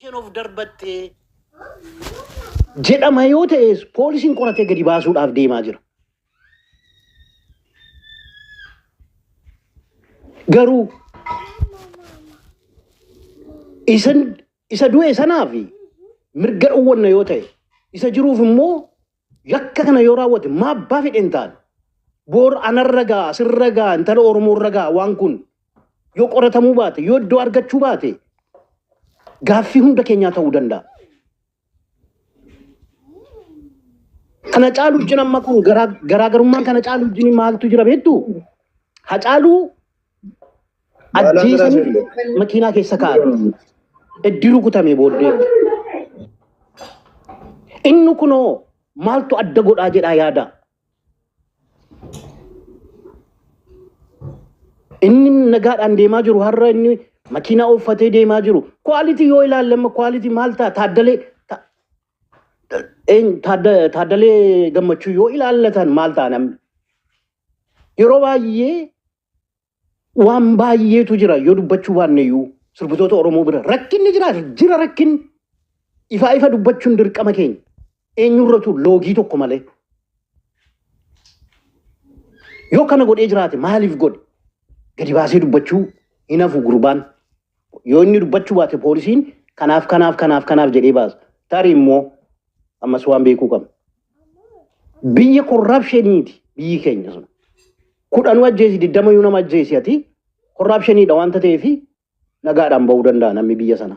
Isheen of darbattee jedhama yoo ta'es poolisiin qoratee gadi baasuudhaaf deemaa jira. Garuu isan isa du'e sanaaf mirga dhowwanna yoo ta'e isa jiruuf immoo yakka kana yoo raawwate maa abbaa fedhe hin taane. Boor anarra ga'a, sirra ga'a, intala Oromoorra ga'a waan kun yoo qoratamuu baate, yoo iddoo argachuu baate gaaffii hunda keenyaa ta'uu danda'a. Kana caalu wajjin amma kun garaagarummaan kana caalu wajjin maaltu jira beektu? Hacaaluu ajjeesanii makiinaa keessa kaa'an. Eddi rukutame booddee. Inni kunoo maaltu adda godhaa jedhaa yaada. Inni nagaadhaan deemaa jiru har'a inni makiinaa ooffatee deemaa jiru. Quality yoo ilaalle amma quality maal ta'a? Taaddalee Taaddalee Gammachuu yoo ilaallatan maal ta'a namni? Yeroo baay'ee waan baay'eetu jira yoo dubbachuu baanne iyyuu sirbitoota Oromoo bira rakkinni jira jira rakkinni ifaa ifa dubbachuun dirqama keenya eenyurratu loogii tokko malee yoo kana godhee jiraate maaliif godhe gadi baasee dubbachuu hin hafu gurbaan yoo inni dubbachuu baate poolisiin kanaaf kanaaf kanaaf kanaaf jedhee baasa tarii immoo ammas waan beekuu qabna biyya korraapsheniiti biyyi keenya sun kudhanuu ajjeesi digdamayyuu nama ajjeesi ati korraapsheniidha wanta ta'eef nagaadhaan ba'uu danda'a namni biyya sana.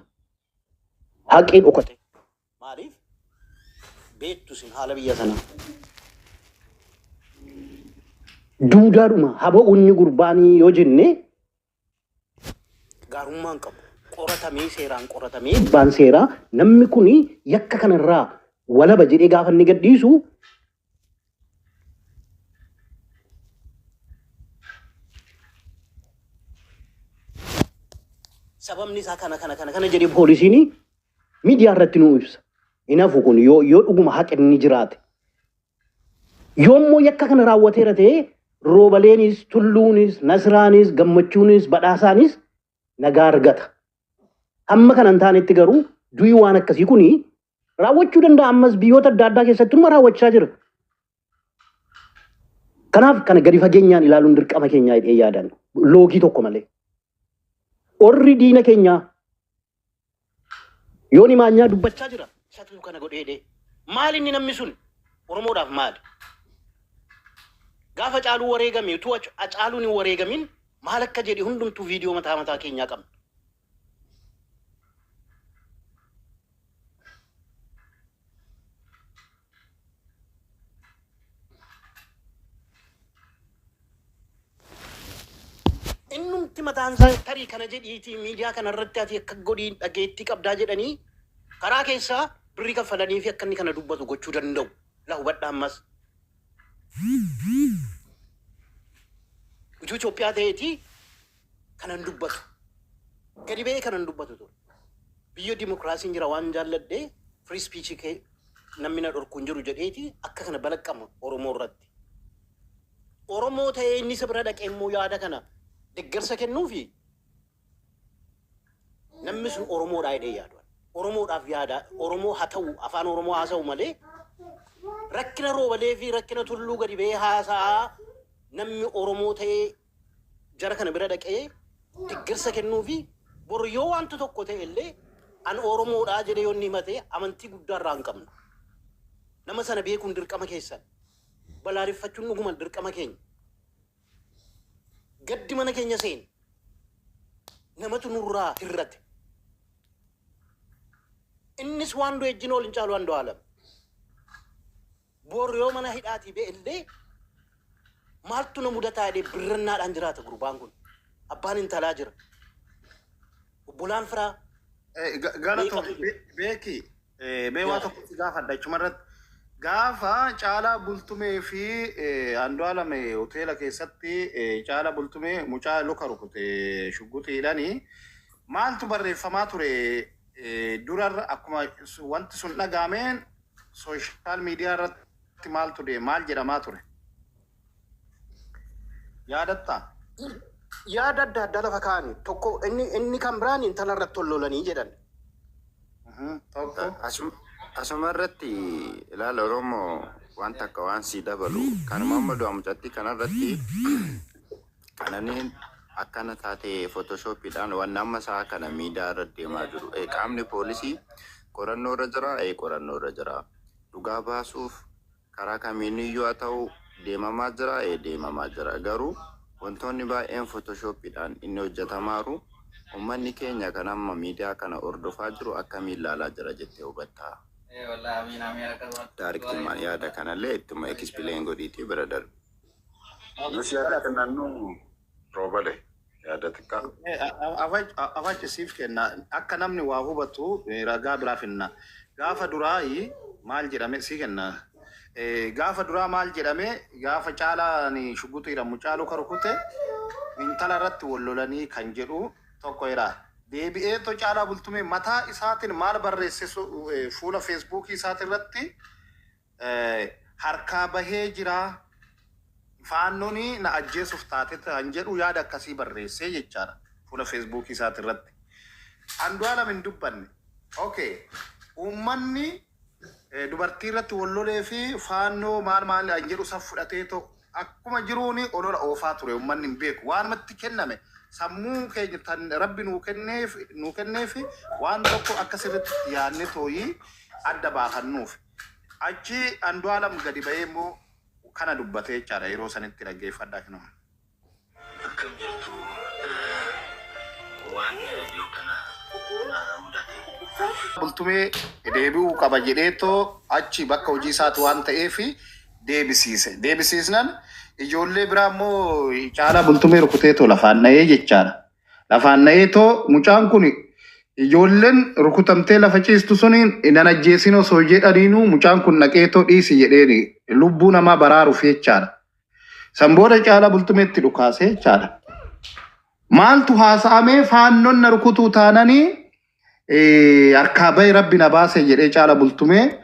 Haqii dhokate. Maaliif? Beektu isin haala biyya sanaa. Duudaadhuma haba'u inni gurbaanii yoo jenne gaarummaa hin qabu. Qoratamee seeraan qoratamee abbaan seeraa namni kun yakka kanarraa walaba jedhee gaafa inni gadhiisu sababni isaa kana kana kana kana jedhee poolisiin miidiyaa irratti nuu ibsa. Hin hafu kun yoo yoo dhuguma haqni jiraate. Yoommoo yakka kana raawwateera ta'e Roobaleenis, Tulluunis, Nasraanis, Gammachuunis, Badhaasaanis nagaa argata. Hamma kana hin taanetti garuu du'i waan akkasii kuni raawwachuu danda'a ammas biyyoota adda addaa keessatti dhuma raawwachaa jira. Kanaaf kana gadi fageenyaan ilaaluun dirqama keenyaa jedhee yaadan loogii tokko malee. Orri diina keenyaa Yooni maanyaa dubbachaa jira. Isatu kana godhee jedhee. Maal inni namni sun Oromoodhaaf maali? Gaafa Caaluu wareegame utuu Caaluun hin wareegamin maal akka jedhe hundumtuu viidiyoo mataa mataa keenyaa qabna. Innumti mataan isaa tarii kana jedhiitii miidiyaa kana irratti ati akka godhii dhageettii qabdaa jedhanii karaa keessaa birrii kaffalanii fi akka inni kana dubbatu gochuu danda'u. La hubadhaa ammas. Utuu Itoophiyaa ta'eetii kana hin dubbatu. Gadi ba'ee kana hin dubbatu ture. Biyya dimokiraasiin jira waan jaalladhee free speech kee namni na dhorku hin jiru jedheeti akka kana balaqqama Oromoo irratti. Oromoo ta'ee inni isa bira dhaqee immoo yaada kana deggersa kennuufi namni sun Oromoodhaa jedhee yaadu. Oromoodhaaf yaada Oromoo haa ta'u afaan Oromoo haasa'u malee rakkina roobalee fi rakkina tulluu gadi ba'ee haasa'aa namni Oromoo ta'ee jara kana bira dhaqee deggersa kennuufi boru yoo wanti tokko ta'e illee an Oromoodhaa jedhee yoo inni himate amantii guddaa irraa hin qabnu. Nama sana beekuun dirqama keessan. Balaaleffachuun dhuguma dirqama keenya. Gaddi mana keenya seene. Namatu nurraa hir'ate. Innis waan du'e ejjin ol hin caalu Andu'aalam. Bor yoo mana hidhaatii ba'e illee maaltu na mudataa jedhee birrannaadhaan jiraata gurbaan kun. Abbaan intalaa jira. Obbolaan firaa Galatoomi meeqatu jira. beeki mee waa Yaa. tokko si gaafadha achuma irratti. Gaafa Caalaa Bultumee fi Andu'aalam hoteela keessatti Caalaa Bultumee mucaa luka rukute shugguxiidhani maaltu barreeffamaa ture durarra akkuma wanti sun dhagaameen sooshaal miidiyaa irratti maaltu deema maal jedhamaa ture? Yaadattaa? Yaada adda addaa lafa kaa'ani. Tokko inni inni kan biraan intala irratti ol lolanii jedhan. Tokko. Asuma irratti ilaala Oromoo, waan takka waan sii dabalu kanuma amma du'a mucattii kanarratti qananiin akkana taate photoshoppiidhaan waan amma isaa kana miidiyaa irra deemaa jiru. Qaamni poolisii qorannoo irra jira, qorannoo irra jira. Dhugaa baasuuf karaa kamiiniyyuu haa ta'u deemamaa jira, deemamaa jira. Garuu wantoonni baay'een photoshoppiidhaan inni hojjetamaaru, uummanni keenya kan amma miidiyaa kana hordofaa jiru akkamiin ilaalaa jira jettee hubattaa? Daariktummaan yaada kanallee ittuma explain godhiitii bira darbi. Nus yaada kennannu roobale yaada xiqqaa. Afachi siif kenna, akka namni waa hubatu ragaa biraa finna. Gaafa duraayi maal jedhame sii kenna. Gaafa duraa maal jedhame? Gaafa Caalaan shugguxii jedhamu caaluu ka rukute intala irratti wal lolanii kan jedhu tokko jira. Deebi'eetoo Caalaa Bultumee mataa isaatiin maal barreesse? Fuula Feesbuukii isaatii irratti harkaa bahee jira. Faannoon na ajjeesuuf taate kan jedhu yaada akkasii barreessee jechaadha fuula Feesbuukii isaati irratti. Andu'aalam hin dubbanne. Okay. Uummanni dubartii irratti wal lolee fi faannoo maal maal kan jedhu san fudhatee ta'u akkuma jiruun olola oofaa ture, uummanni hin beeku. Waanumatti kenname sammuu keenya tan Rabbi nuu kenneef waan tokko akka sirriitti yaadne tooyii adda baafannuuf. Achi Andu'aalam gadi ba'ee immoo kana dubbatee jechaadha, yeroo sanitti dhaggeeffadhaa kinoo. Akkam jirtu? Waan yoo kana mudate. Bultumee deebi'uu qaba jedheetoo achi bakka hojii isaati waan ta'eef deebisiise. Deebisiisnan ijoollee biraa immoo Caalaa Bultumee rukuteetoo lafaan dha'ee jechaadha. Lafaan dha'eetoo mucaan kun ijoolleen rukutamtee lafa ciistu suniin nan ajjeesin osoo jedhaniinuu mucaan kun dhaqeetoo dhiisi jedheeni lubbuu namaa baraaruuf jechaadha. San booda Caalaa Bultumeetti dhukaasee jechaadha. Maaltu haasa'amee? Faannoon na rukutuu taananii harkaa bahe, Rabbi na baase jedhee Caala Bultumee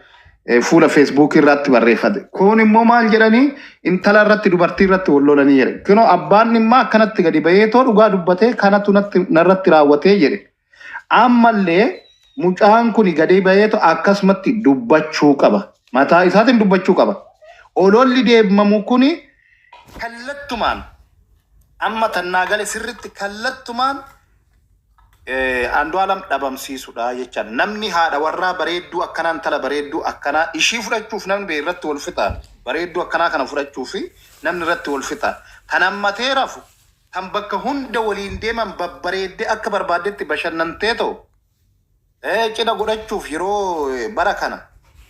fuula Feesbuukii irratti barreeffate. Kun immoo maal jedhanii, intala irratti, dubartii irratti wal lolanii jedhe. Kunoo abbaan dhimmaa akkanatti gadi baheetoo dhugaa dubbatee kanatu narratti raawwatee jedhe. Ammallee mucaan kun gadi baheetoo akkasumatti dubbachuu qaba. Mataa isaatiin dubbachuu qaba. Ololli deemamu kuni kallattumaan amma tannaa gale sirritti kallattumaan Andu'aalam dhabamsiisudha jecha. Namni haadha warraa bareedduu akkanaa, intala bareedduu akkanaa ishii fudhachuuf namni bee irratti wal fixa. Bareedduu akkanaa kana fudhachuuf namni irratti wal fixa. Kan hammatee rafu, kan bakka hunda waliin deeman, babbareeddee akka barbaaddetti bashannantee ta'u cidha godhachuuf yeroo bara kana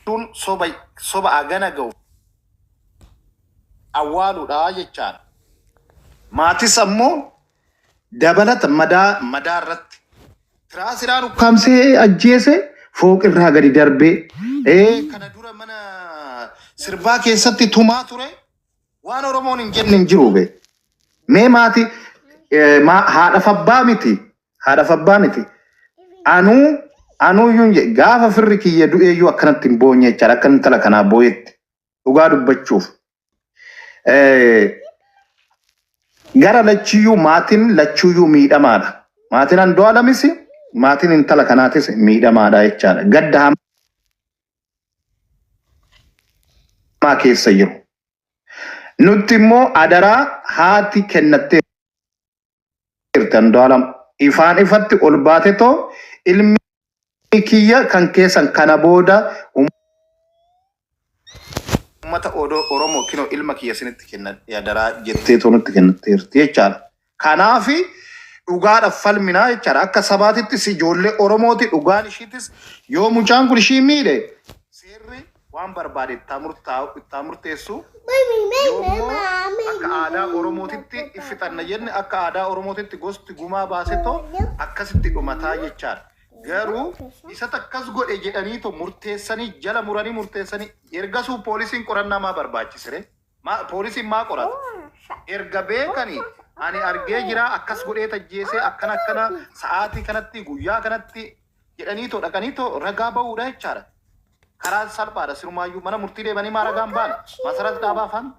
tun soba soba agana ga'u awwaaluudha jechaadha. Maatis ammoo dabalata madaa madaa irratti tiraasiraan ukkaamsee ajjeese, fooqirraa gadi darbee kana dura mana sirbaa keessatti tumaa ture, waan Oromoon hin jenne hin jiru be. Mee maati haadha fabbaa miti, haadha fabbaa miti. Anuu iyyuu gaafa firri kiyya du'eeyyuu akkanatti hin boonye jechaadha, akka intala kanaa booyetti dhugaa dubbachuuf. Gara lachiyyuu maatiin lachuyyuu miidhamaadha. Maatiin Andu'aalamis maatiin intala kanaatis miidhamaadha jechaadha. Gadda hamaa keessa jiru. Nutti immoo adaraa haati kennatteerti Andu'aalam. Ifaan ifatti ol baatetoo ilmi kiyya kan keessan kana booda uummata Oromoo kinoo ilma kiyya isinitti kenna adaraa jetteetoo nutti kennatteerti jechaadha. Kanaafi dhugaadhaaf falminaa jechaadha. Akka sabaatittis ijoollee Oromooti, dhugaan ishiitis yoo mucaan kun ishii miidhe seerri waan barbaade ittaa murteessu, yoo immoo akka aadaa Oromootitti iffixanna jenne, akka aadaa Oromootitti gosti gumaa baasetoo akkasitti dhumataa jechaadha. Garuu isa akkas godhe jedhaniitoo murteessanii, jala muranii murteessanii, ergasuu poolisiin qorannaa maa barbaachisire? Poolisiin maa qorata? Erga beekanii ani argee jira, akkas godhee tajjeesee, akkana akkana, sa'aatii kanatti, guyyaa kanatti jedhaniitoo dhaqaniitoo ragaa bahuudha jechaadha. Karaan salphaadha sirumaayyuu, mana murtii deemanii maa ragaan ba'an? Masarat Dhaabaa faan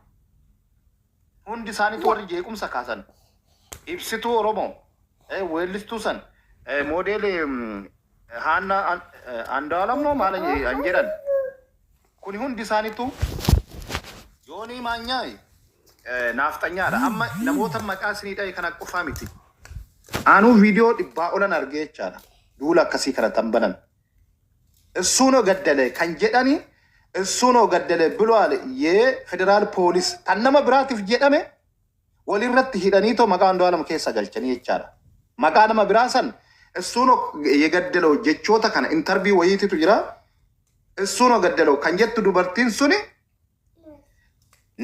hundi isaaniitu warri jeequmsa kaasan. Ibsituu Oromoo, weellistuu san, moodeelii Haanna Andu'aalam moo maal an jedhan kuni hundi isaaniitu Yoonii Maanyaa naafxanyaadha. Amma namoota maqaa isinii dhahe kana qofaa miti. Anuu viidiyoo 100 olan argee jechaadha. Duula akkasii kana tan banan. እሱ ነው ገደለ kan jedhani እሱ ነው ገደለ ብሏል የፌዴራል ፖሊስ tan nama biraatiif jedhame walirratti hidhaniitoo maqaa Andu'aalam keessa galchanii jechaadha. Maqaa nama biraa san እሱ ነው የገደለው jechoota kana interview wayiititu jira. እሱ ነው ገደለው kan jettu dubartiin suni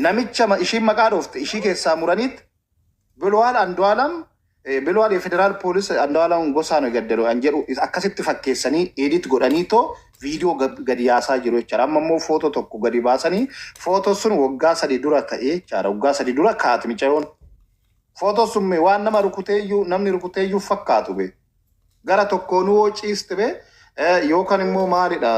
namicha ishiin maqaa dhoofte ishii keessaa muraniit ብሏል አንዱዓለም ብሏል የፌዴራል ፖሊስ አንዱዓለም ጎሳ ነው የገደለው an jedhu akkasitti fakkeessanii edit godhaniitoo viidiyoo gadi yaasaa jiru jechaadha. Amma immoo footoo tokko gadi baasanii footoo sun waggaa 3 dura ta'ee jechaadha. Waggaa 3 dura kaati micayoon. Footoo sun mee waan nama rukuteeyyuu namni rukuteeyyuu fakkaatu be. Gara tokkoonuu hoo ciiste be yookaan immoo maalidha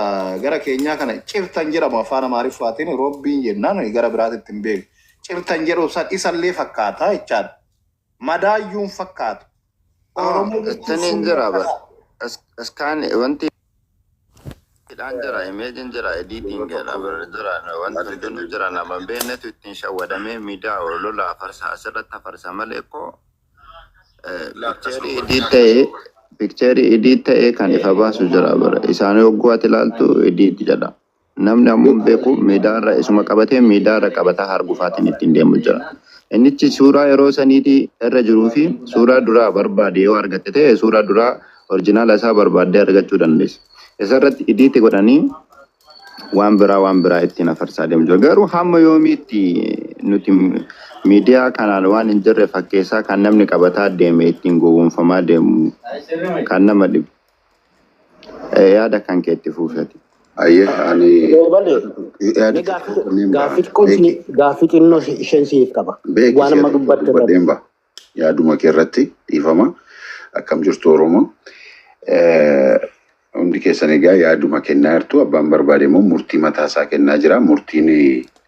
gara keenyaa kana cirtan jedhamu afaan Amaariffaatiin roobbiin jennaan gara biraatitti hin beeku. Cirtan jedhu san isallee fakkaata jechaadha. Madaayyuun fakkaatu. Oromoo jechuun Ittiniin sun jira bar. Iskaan wanti hidhaan jira, imeejiin jira, ediitiin jira, bar jira, wanti hundinuu jira. Nama hin beeknetu ittiin shawwadamee miidiyaa olola afarsa asirratti afarsa malee koo picture edit ta'ee picture edit ta'ee kan ifa baasu jira bara. Isaan yogguu ati ilaaltu edit jedha. Namni ammoo hin beeku miidiyaarra isuma qabatee miidiyaarra qabataa hargufaatiin ittiin deemu jira. Innichi suuraa yeroo saniitii irra jiruu fi suuraa duraa barbaade yoo argatte ta'e suuraa duraa original isaa barbaaddee argachuu dandeessa. Isarratti edit godhanii waan biraa ittiin afarsaa deemu jira. Garuu hamma yoomiitti nuti miidiyaa kanaan waan hin jirre fakkeessaa kan namni qabataa deeme ittiin gowwoomfamaa deemu kan nama dhibu. Yaada kan keetti fuufeti. Ayyee ani Roobale, yaada mee xiqqoo gaaffii kanneen ba'a. gaaffii xiqqoo Beeki gaaffii xinnoo isheen siif qaba. Beeki Waan si'a amma tokko dubbatte irratti. dubbadheen ba'a. Yaaduma kee irratti dhiifama. Akkam jirtu Oromoo? Hundi keessan egaa yaaduma kennaa jirtu. Abbaan barbaade immoo murtii mataa isaa kennaa jira. Murtiin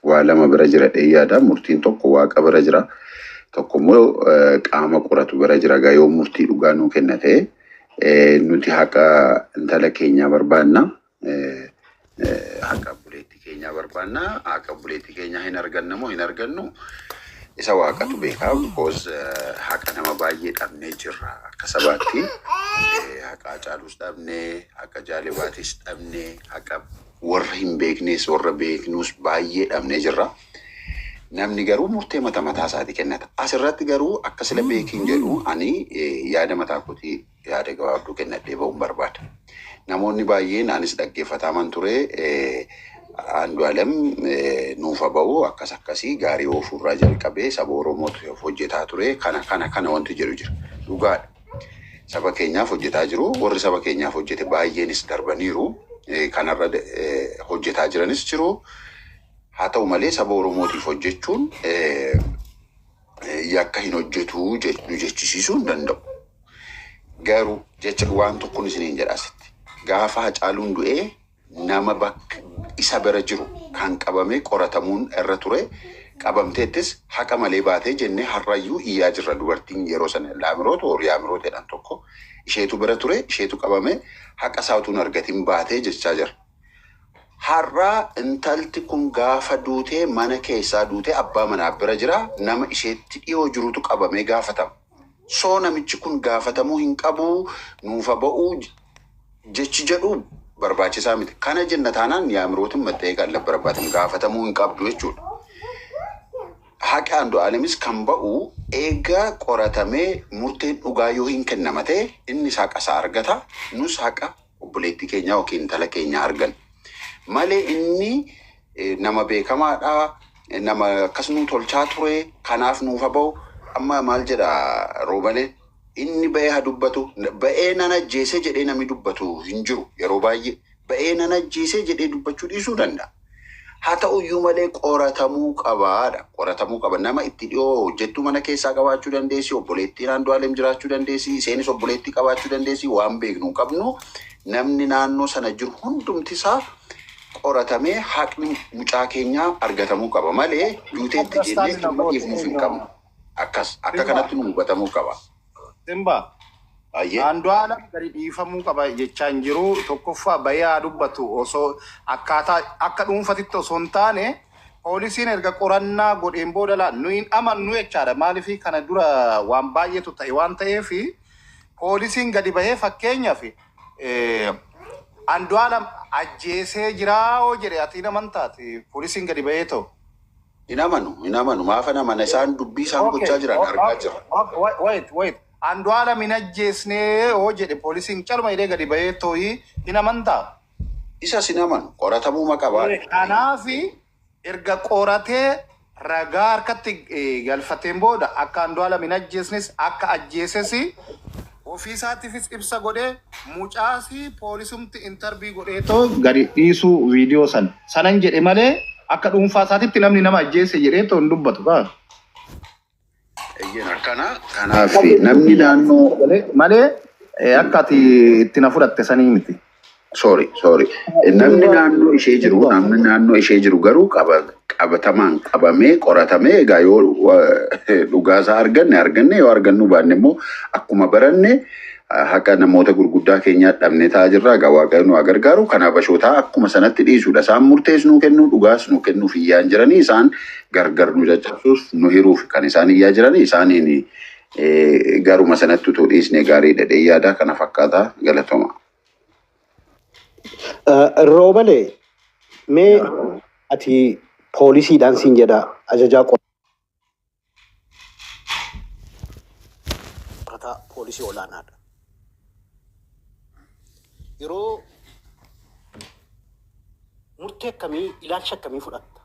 waa lama bira jira dhee yaada. Murtiin tokko Waaqa bira jira. Tokko immoo qaama qoratu bira jira. Egaa yoo murtii dhugaa nuu kenna ta'e nuti haqa intala keenyaa barbaanna. Haqa obboleettii keenyaa barbaanna. Haqa obboleettii keenyaa hin arganna moo hin argannu? Isa Waaqatu beekaa. Because haqa nama baay'ee dhabnee jirra akka sabaatti. Haqa Hacaaluus dhabnee, haqa Jaalibaatis dhabnee, haqa warra hin beeknes warra beeknus baay'ee dhabnee jirra. Namni garuu murtee mata mataa isaatii kennata. Asirratti garuu akka sila beekiin jedhu ani yaada mataa kootii yaada gabaabduu kennadhee ba'uun barbaada. Namoonni baay'een anis dhaggeeffataman ture Andu'aalem nuufa ba'u akkas akkasii gaarii oofuurraa jalqabee saba Oromootiif hojjetaa ture kana kana kana wanti jedhu jira. Dhugaadha. Saba keenyaaf hojjetaa jiru. Warri saba keenyaaf hojjete baay'eenis darbaniiru. Kanarra hojjetaa jiranis jiru. Haa ta'u malee saba Oromootiif hojjechuun yakka hin hojjetu nu jechisiisuu hin danda'u. Garuu jecha waan tokkoon isiniin jedha asitti. Gaafa Hacaaluun du'ee nama bakka isa bira jiru kan qabamee qoratamuun irra ture qabamteettis haqa malee baatee jennee har'ayyuu iyyaa jirra. Dubartiin yeroo sana Laamiroot Yaamiroot jedhan tokko isheetu bira ture, isheetu qabame, haqa isaa utuu hin argatin baatee jechaa jira. Har'aa intalti kun gaafa duutee mana keessaa duutee abbaa manaa bira jira, nama isheetti dhiyoo jirutu qabamee gaafatama. So namichi kun gaafatamuu hin qabu nuufa ba'uu jechi jedhu barbaachisaa miti. Kana jenna taanaan Yaamirootin matta'ee kan barbaadamu gaafatamuu hin qabdu jechuudha. Haqi Andu'aalemis kan ba'u eega qoratamee murteen dhugaa yoo hin kennama ta'e innis haqa isaa argata. Nus haqa obboleettii keenyaa yookiin intala keenyaa arganna. Malee inni nama beekamaadha, nama akkas nuu tolchaa ture, kanaaf nuuf haa ba'u. Amma maal jedha Roobaleen? Inni ba'ee haa dubbatu. Ba'ee nan ajjeese jedhee namni dubbatu hin jiru yeroo baay'ee. Ba'ee nan ajjeese jedhee dubbachuu dhiisuu danda'a. Haa ta'uyyuu malee qoratamuu qabaadha. Qoratamuu qaba. Nama itti dhiyoo hojjettuu mana keessaa qabaachuu dandeessi, obboleettiin Andu'aalem jiraachuu dandeessi, isheenis obboleettii qabaachuu dandeessi. Waan beeknu hin qabnu. Namni naannoo sana jiru hundumti isaa qoratamee haqni mucaa keenyaa argatamuu qaba malee duuteetti jennee Understand dhimma na dhiifnuuf hin qabnu. Akkas akka kanatti nu hubatamuu qaba. Simba. Ayyee. Andu'aalam gadi dhiifamuu qaba jechaa hin jiru. Tokkoffaa bahee haa dubbatu osoo akkaataa akka dhuunfatitti osoo hin taane poolisiin erga qorannaa godheen booda laa nu hin amannu jechaadha. Maaliif kana dura waan baay'eetu ta'e waan ta'eef poolisiin gadi bahee fakkeenyaaf Andu'aalam ajjeesee jiraa hoo jedhe ati hin amantaati poolisiin gadi bahee ta'u. Hin amanu, hin amanu. Maafan amana isaan dubbii isaan Okay, gochaa jiran argaa jirra. okay, wait, wait, wait. Andu'aalam hin ajjeesnee hoo jedhe poolisiin calma jedhee gadi bahee tooyi hin amantaa. Isas hin amanu. Qoratamuu maqabaadha. Kanaafi erga qoratee ragaa harkatti galfateen booda akka Andu'aalam hin ajjeesnes akka ajjeeses ofii isaatiifis ibsa godhee mucaasii poolisumti intarvii godhee too gadi dhiisuu viidiyoo san sanan jedhe malee akka dhuunfaa isaatitti namni nama ajjeese jedhee too hin dubbatu kaa. Eeyyeen akkana. Kanaaf namni naannoo Malee akka ati itti na fudhatte sanii miti. Sorry, sorry. Namni naannoo ishee jiru, namni naannoo ishee jiru garuu qabatamaan qabamee qoratamee egaa yoo dhugaasaa arganne arganne yoo argannu baanne immoo akkuma baranne haqa namoota gurguddaa keenyaa dhabnee taa'aa jirra. Egaa Waaqayyo nu haa gargaaru. Kan Habashootaa akkuma sanatti dhiisuudha. Isaan murtees nuu kennu, dhugaas nuu kennuuf iyyaa hin jiranii. Isaan gargar nu caccabsuuf, nu hiruuf kan isaan iyyaa jiranii. Isaaniin garuma sanatti utuu dhiisnee gaariidha jedhee yaada. Kana fakkaata. Galatooma. Roobale mee ati poolisiidhaan siin jedha ajajaa qorataa poolisii olaanaadha. Yeroo murtee akkamii ilaalcha akkamii fudhatta?